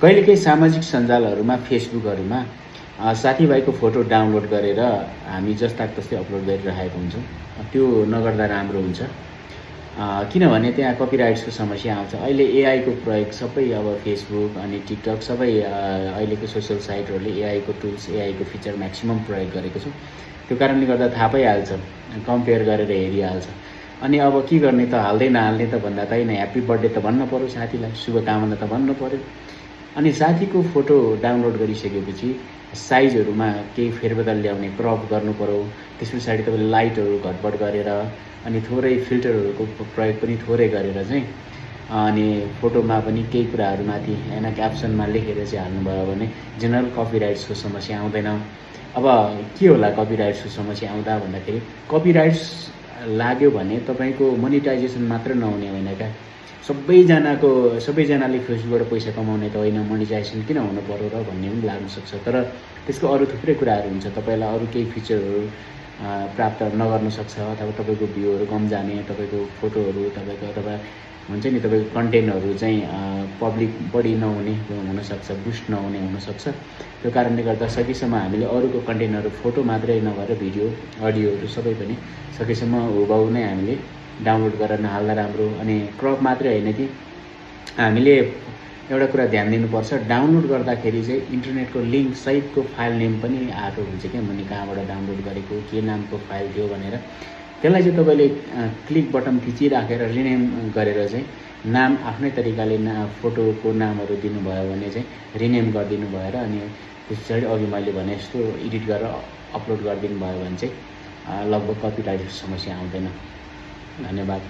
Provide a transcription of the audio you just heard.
कहिलेकाहीँ सामाजिक सञ्जालहरूमा फेसबुकहरूमा साथीभाइको फोटो डाउनलोड गरेर हामी जस्ताको तस्तै अपलोड गरिरहेको हुन्छौँ। त्यो नगर्दा राम्रो हुन्छ, किनभने त्यहाँ कपिराइट्सको समस्या आउँछ। अहिले एआईको प्रयोग सबै अब फेसबुक अनि टिकटक सबै अहिलेको सोसियल साइटहरूले एआईको टुल्स एआईको फिचर म्याक्सिमम प्रयोग गरेको छ। त्यो कारणले गर्दा थाहा पाइहाल्छ, कम्पेयर गरेर हेरिहाल्छ। अनि अब के गर्ने त, हाल्दै नहाल्ने त भन्दा त होइन, ह्याप्पी बर्थडे त भन्नु पऱ्यो, साथीलाई शुभकामना त भन्नु पऱ्यो। अनि साथीको फोटो डाउनलोड गरिसकेपछि साइजहरूमा केही फेरबदल ल्याउने, क्रप गर्नु पऱ्यो। त्यस पछाडि तपाईँले लाइटहरू घटबड गरेर अनि थोरै फिल्टरहरूको प्रयोग पनि थोरै गरेर चाहिँ अनि फोटोमा पनि केही कुराहरूमाथि होइन क्याप्सनमा लेखेर चाहिँ हाल्नुभयो भने जेनरल कपिराइट्सको समस्या आउँदैन। अब के होला कपिराइट्सको समस्या आउँदा भन्दाखेरि, कपिराइट्स लाग्यो भने तपाईँको मोनिटाइजेसन मात्र नहुने होइन क्या, सबैजनाले फेसबुकबाट पैसा कमाउने त होइन, मोनिटाइजेसन किन हुनु पर्यो र भन्ने पनि लाग्न सक्छ। तर त्यसको अरू थुप्रै कुराहरू हुन्छ, तपाईँलाई अरू केही फिचरहरू प्राप्त नगर्न सक्छ, अथवा तपाईँको भ्यूहरू कम जाने, तपाईँको फोटोहरू तपाईँको अथवा हुन्छ नि तपाईँको कन्टेन्टहरू चाहिँ पब्लिक बढी नहुने हुनसक्छ, बुस्ट नहुने हुनसक्छ। त्यो कारणले गर्दा सकेसम्म हामीले अरूको कन्टेन्टहरू फोटो मात्रै नभएर भिडियो अडियोहरू सबै पनि सकेसम्म हुबहु नै हामीले डाउनलोड गरेर नहाल्दा राम्रो। अनि क्रप मात्रै होइन कि हामीले एउटा कुरा ध्यान दिनुपर्छ, डाउनलोड गर्दाखेरि चाहिँ इन्टरनेटको लिङ्क सहितको फाइल नेम पनि आएको हुन्छ क्या, मैले कहाँबाट डाउनलोड गरेको, के नामको फाइल थियो भनेर। त्यसलाई चाहिँ तपाईँले क्लिक बटन थिचिराखेर रिनेम गरेर चाहिँ नाम आफ्नै तरिकाले फोटोको नामहरू दिनुभयो भने चाहिँ रिनेम गरिदिनु भएर अनि त्यस पछाडि अघि मैले भने जस्तो एडिट गरेर अपलोड गरिदिनु भयो भने चाहिँ लगभग कपिराइटको समस्या आउँदैन। धन्यवाद।